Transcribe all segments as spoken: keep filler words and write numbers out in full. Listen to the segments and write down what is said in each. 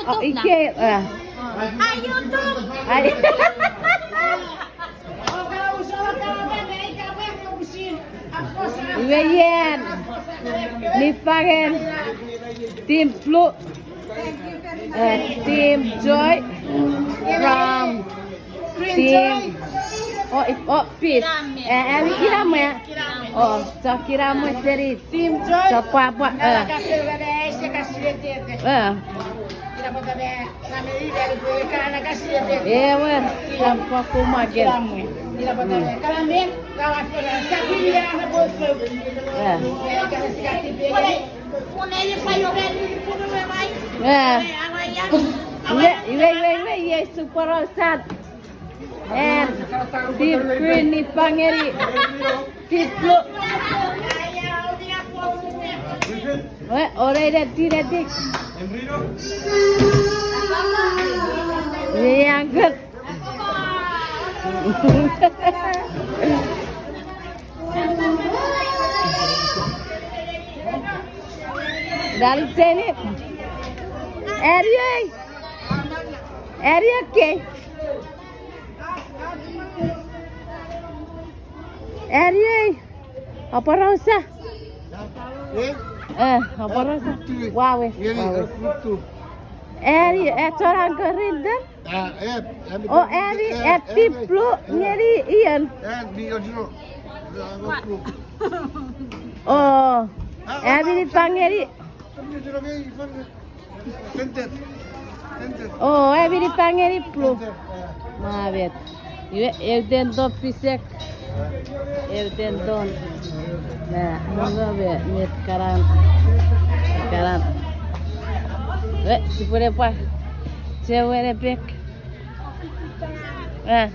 Oh, ike, eh. Ai. Iweien. Niffangen. Team Blue. Eh, Team Joy. From Team. Oh, if, oh, peace. Eh, ami kinamwe. Oh, so kinamwe seni. Team Joy. So pwapwa, eh. Eh. Ewe, lam pwapwa maken. Eh. Eh. Iwe, iwe, iwe, iwe, iei super ousan. En Team Green niffang ngeni Team Blue. We, oreire tiretik. Iei angut. Dali tenit. Ariei. Ariei ke. Ariei. Aporausa. Eh? Eh, aporausa. Wawe, wawe. Ari, eh, chon angorinten? Ah, eh, eh, oh, Abby, eh, Abby, Team Blue, eh, ngeni Ian. Eh, mi ojiro. Oh, ah, Abby ah, niffang ngeni. Tenter. Tenter. Oh, Abby niffang ngeni Blue. Tenter, eh. Mavet. Iwe, euten to pisek. Euten ton. Na, nongo me, met karan. Karan. We, sipwene pwa. Chewene pek. Ah.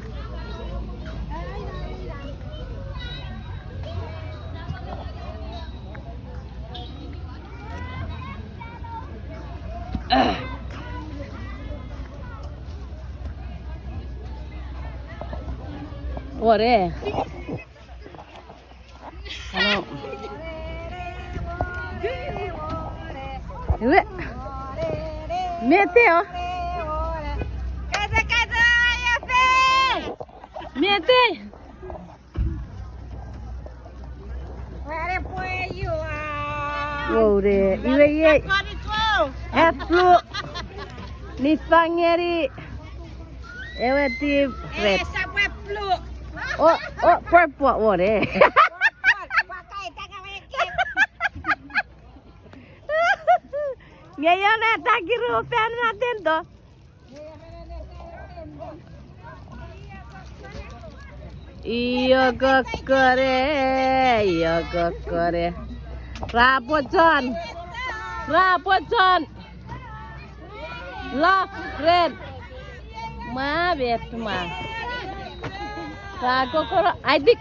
Ore. Ano. Iwe. Mete o. Mete. Wore, iwe iei. Apple. Niffang ngeni. Ewe team red. O, o, purple, wore. Nge ion a takiru fan na tento. Io kokkore, io kokkore. Ra pochon. Ra pochon. Love, red. Ma bet ma. Ra kokoro, I think.